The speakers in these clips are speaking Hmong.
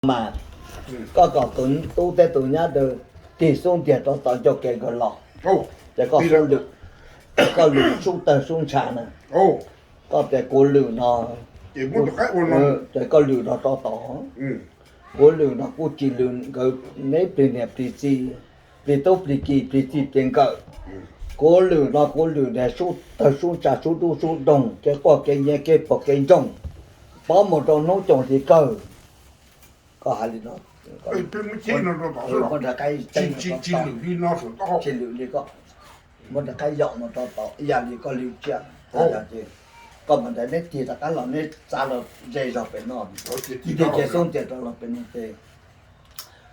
Mas koj kom tus tub thiab tus nyab tig xub ntiag rov tod ncauj ke nkawd los, ces koj xub lwm, koj lwm sub tawg sub ntsha na, koj tias kuv lwm no, ces koj lwm no rov tod. Kuv lwm no kuv tsis lwm nkawd neb plig niam plig txiv, plig tub plig ki plig txij plig nkawm. Kuv lwm no kuv lwm niag sub tawg sub ntsha sub dub sub doog kev quaj kev nyiav kev pog kev ntsoog, pov mus rau hnub cooj hli kawg. Koj hais li no, muab nrog qaib, tsis lwm li koj, muab nrog qaib yaum no rau tod ib yam li koj lwm tsiaj. Koj mus ntawd neb tig rov qab los neb txav los ze zog pem no, tig ces xub ntiag rov los pem no ces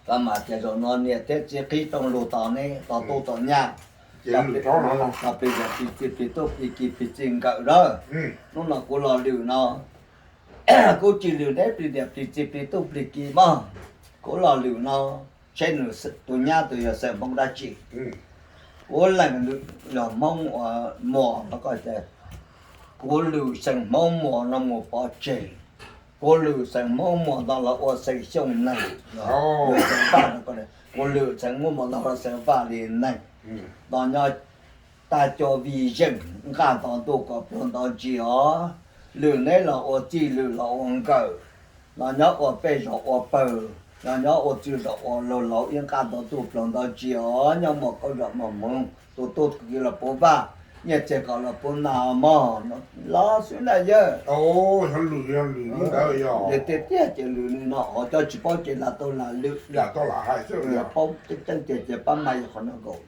koj mam tias zaum no niam thiab txiv qhib rooj lug tos neb tos tub tos nyab, tos plig niam plig txiv plig tub plig ki plig txij nkawm lawm. Hnub no kuv los lwm no, kuv tsis lwm neb plig niam plig txiv plig tub plig ki mog. Kuv los lwm no, seb nws tus nyab tus yawg xeem Hmoob dab tsi. Kuv lees yog Hmoob uas muas no koj tias, kuv lwm xeem Hmoob muas no mus pov tseg. Kuv lwm xeem Hmoob muas no los ua xeem Xyooj neeg, xeem Vaj no, kuv lwm xeem Hmoob muas no los xeem Vaj li neeg. No nyob tag cov vij zeej nqaj nto ntuj kom pluag nto ntsis os. Lwm neb los ua txij lwm los ua nkawm, no nyob ua pej zos ua pawg, no nyob ua txwj zos ua laug laus ib nqaj nto ntuj pluag nto ntsis os. Nyob muaj kaub zam muaj hmoov, tus tub tus ki los puv vaj, nyiaj txiag kom los puv nas mog, los xwb na yawg. Tiag tiag ces lwm li no os, cov tsis paub ces lam tau lam lwm, paub tseeb tseeb tiag ces pab mas yog qhov no nkaus.